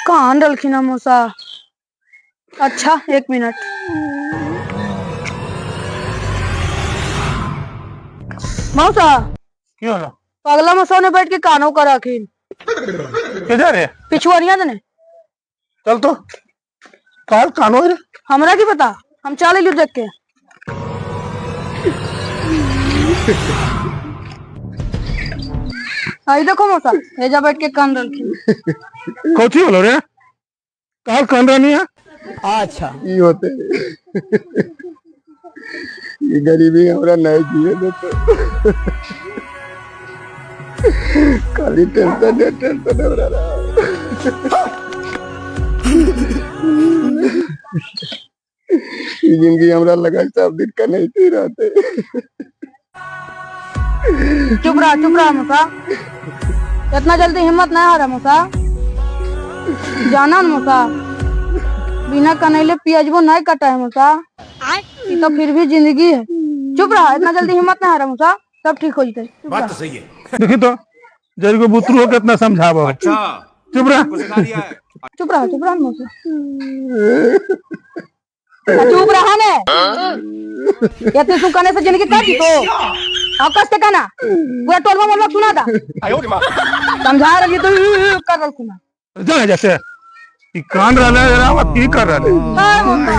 कहाँ डलखिन है मौसा? अच्छा, एक मिनट। मौसा। की होलो? पगला मौसा ने बैठ के कानो कर रखिन। किधर है? पिछुआरिया ने। चल तो, काल कानो रे। हमरा की पता, हम चल एलियो देख के। आई देखो मौसा, एजा बैठ के कान रखिन। कौथी होलो रे? काल कान रहनी है? अच्छा। ई होते, ई गरीबी हमरा नहीं जिए देते। खाली टेंशन है, टेंशन हमरा रहा। ई जिंदगी हमरा लगा सब दिन का नहीं रहते। चुप रहा, चुप रहा मौसा, इतना जल्दी हिम्मत नहीं हारा मौसा। जाना न मौसा, बिना कनैले पियजबो नहीं कटा है मौसा, ये तो फिर भी जिंदगी है। चुप रहा, इतना जल्दी हिम्मत नहीं हारा मौसा, सब ठीक हो जते। बात तो सही है। देखी तो जरी को बुतरू हो, कितना समझाबो। अच्छा। चुप रह। को सिखा दिया है। चुप रहा, चुप रहा मौसा, चुप रहा ने। इतने तू कहने से जिंदगी कट तो अब कष्ट कहना पूरा टोलवा मोलवा सुना था। समझा रही तो कर रहा सुना। जा जैसे ई कान रहले जरा, की कर रहले? हाय मौसा।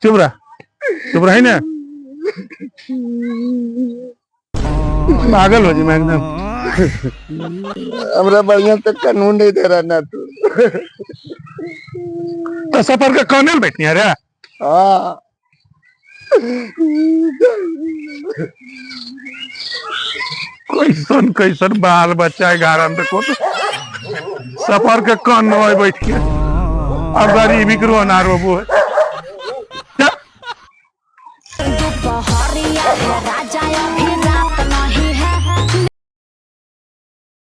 चुप रह, चुप रही ने, पागल हो जी मैं एकदम। हमरा बढ़िया से कानून नहीं दे रहा ना तू। तो सफर के काने बैठनी है रे? हाँ। कैसन कैसन बाल बच्चा है घर में, को तो सफर के कान न बैठ के अब गरीबी के रोना रोबो है। चल। दोपहरिया राजा।